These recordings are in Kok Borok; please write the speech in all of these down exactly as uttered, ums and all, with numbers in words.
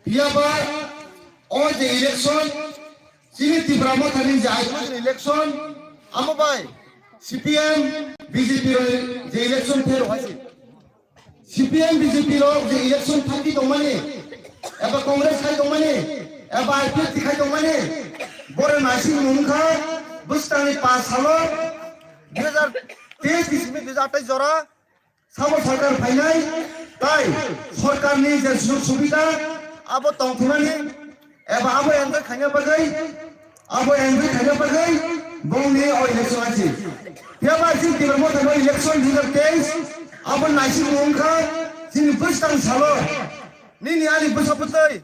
Phiya ba o je election, chini Tipra Mothani je aithokin election, amo bai C P M, B J P rok je election pher hai se. C P M, B J P rok je election thangwi tongmani, eba Congress khai tongmani, eba I P F T khai tongmani, bore naising mungkha bwskangni paanch salo, dui hajar teis ni simi dui hajar athais jora, sabo sarkar phainai, tai sarkarni je sujog subida, abo tongthumani, eba abo enjoy khaina bagwi, abo enjoy khaina bagwi, bongni o election achi. Phiya ba chini Tipra Motha no election dui hajar teis, abo naising wngkha, chini bwskang salo, nini ani bwsa bwtwi,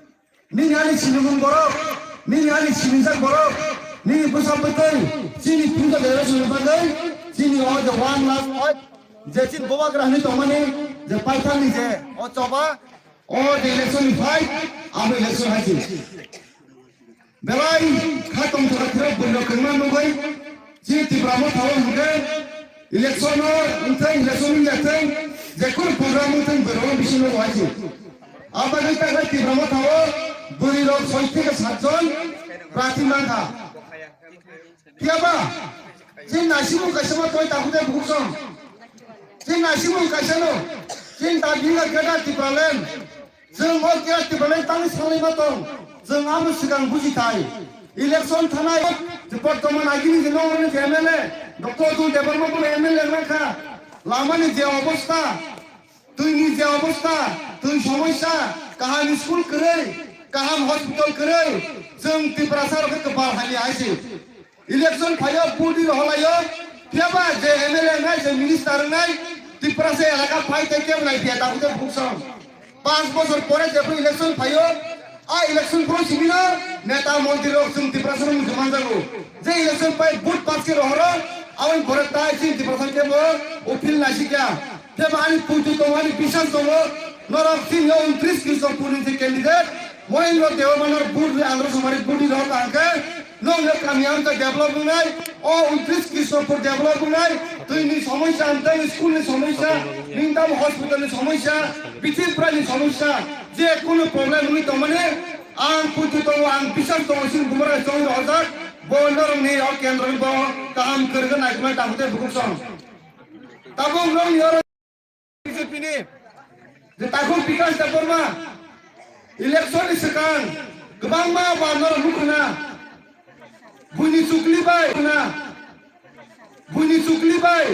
nini ani sinimung borok, nini ani sinijak borok, nini bwsa bwtwi, chini future generation ni bagwi, chini o je one lakh, je chini bubagra hinwi tongmani, je paithakni je o choba, o je election ni fight, abo election hai se. Belai kha tongthok khe borok kwbangma nugwi, chini Tipra Motha o hwnkhe election o wngthang, election wngya thang, je kunu program wngthang borok o bisingo hai se. Abagwi takhai Tipra Motha o bwrwi rok soi theke sat jon prarthi mankha. Phiya ba chini naisingmung kaisa ma toi takhuk de bukhuk song. Chini naisingmung kaisa no, chini ta bini khe da Tipraland. Chwng o khe Tipraland tangwi salai ma tong. Chwng abo swkang buji thai. Election thanai bortoman agini je nongni je M L A, Doctor Atul Debbarma bo M L A wngkha. Lamani je obostha, twini je obostha, twi somosya, kaham school kwrwi, kaham hospital kwrwi, chwng Tiprasa rok khe kwpal hamya hai se. Election phaio, vote rw holaio, phiya ba je M L A wngnai, je minister wngnai, Tiprasa elaka phai tei kebo nai phiya takhuk de bukhuk song. Panch bochor pore jeboni election phaio, a election phuru simi no neta montri rok chwng Tiprasa rok muchung manjago. Je election pai vote pass khe rohoro, aboni pore tai chini Tiprasa kebo uphil naisikya. Phiya ba ani puitu tongo, ani biswas tongo, norok chini o untris Krishnapur ni je candidate, Mohindra Debbarma norok vote rwi andro somari vote rwi rohor kaham khe, Nwng no kami ang ta develop wngnai, o untris Krishnapur develop wngnai, twi ni somosya, ang tei school ni somosya, nini tamo hospital ni somosya, bithi prai ni somosya, je kunu problem wngwi tongmani, ang puitu tongo, ang biswas tongo, chini bumara chong rohorjak, bo norok ni o kendro ni bo kaham kwrwngwi naikolnai takhuk de bukhuk song. Tabuk nwng ni oro B J P ni je takhuk Bikash Debbarma election ni swkang kwbangma ba norok nukhuna, buini chukli bai na, buini chukli bai,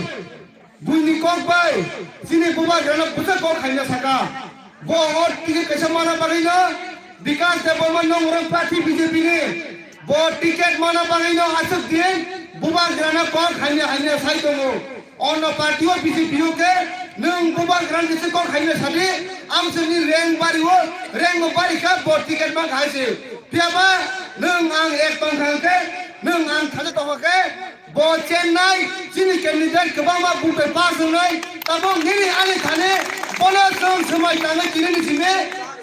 buini kok bai chini bubagrano bwsa kok hamya saka. Bo o ticket kaisa mana bagwino Bikash Debbarma nong orang prarthi B J P ni. Bo ticket mana bagwino aswk din bubagrano kok hamya hamya sai tongo. Ono party o B J P o khe nwng bubagrano kisa kok hamya sadi, amswkni rank bari o, rank o bari kha bo ticket man khai se. Phiya ba nwng ang ek tong kha khe, nwng ang thaja tong kha khe, bo Chennai chini candidate kwbangma vote bai pass wngnai, tabuk nini ani thani bono chwng swmai tangwi tini ni simi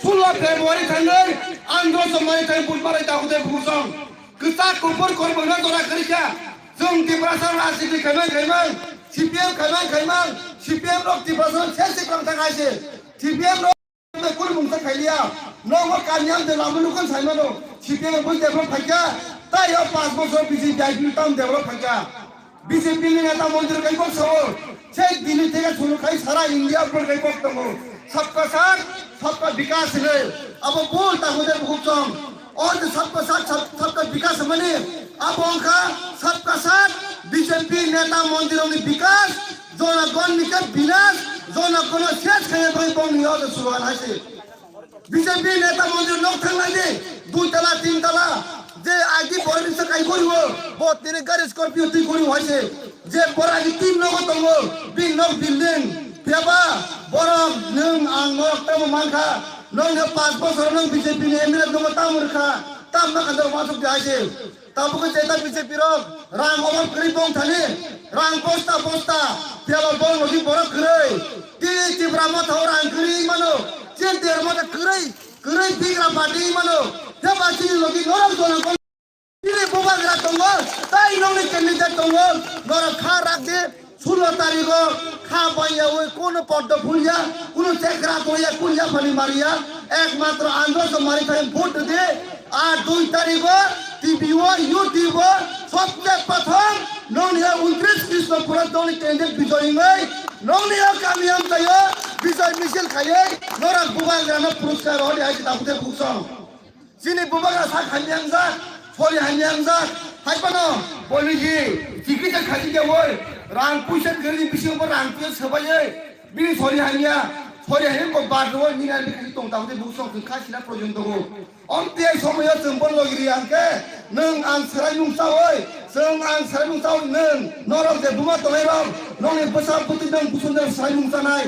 sullo February thangwi andro chwng mani thai vote marai takhuk de bukhuk song. Kwchak kuphur korbwkno jora kwrwi kha. Chwng Tiprasa rajniti khaimang khaimang, C P M khaimang khaimang, C P M rok Tiprasa se se kwrwng thang hai se. C P M rok kunu mungsa khailiya. Nogo kami ang de lama nukhan saimano. C P M bui develop phaikha. Tai o panch bochor B J P I P tam develop phaikha. B J P ni neta montri kai kok sao. Chek dini theke sunu khai sara India upor kai kok tongo. Sabka saath, sabka vikas hinwi. Abo bul takhuk de bukhuk chong. O je sabka saath, sab-, sabka vikas hinmani. Abo wngkha sabka saath B J P neta montri rokni vikas, jonagonni khe vinas, jonagonno ses khaina bagwi bongni o je slogan hai se. B J P neta montri nok thanglai di, dui tala, tin tala, je agi borok ni sakai gori o, bo tini gari Scorpio twi gori o hai se, je borok agi tin nogo tongo, bini nok building, phiya ba borok nwng ang nok tamo mankha, nwng no panch bochor nwng B J P ni M L A nogo tamo rwkha, tam mankha nwng uansuk di hai se. Tabuk khe jeta B J P rok rang obab kwrwi bong thani, rang bosta bosta, phiya ba bong logi borok kwrwi. Tini Tipra Motha o rang kwrwi mano, chini Tipra Motha kwrwi, kwrwi bigra party mano, phiya ba chini logi norok jona kong. Chini bubagra tongo, tai nokni candidate tongo, norok kha rak di, Sulo tarigo kha baiyawi kuno poddo phulya, kuno chekra toya, kun yaphani mariya, ekmatro andro so mari thai vote de. Ar dui tarigo T V o, YouTube o, sobse prothom nongni o untris Krishnapura doli candidate bijoy wngwi nongni o kami amchaio bijoy misil khaiwi norok bubagrano puruskar hodi hai tabute buksong. Chini bubagra sak hamya wngjak, sori hamya wngjak, hai phano boliji chikitsa khachi khe oi rang puisa kwrwini bisingo bo rang puisa swbaiwi bini sori hamya, sori hamya bo bar rwui nini ani bikhi tong tabuk tei buksong chwng kha sina projon tongo. Omtwi ai somoyo chwng bo logi ri ang khe nwng ang swraimung chaui, chwng ang swraimung chaui nwng norok je buma tongnai rok nokni bwsa bwtwi nwng buchung nwng swraimung chanai.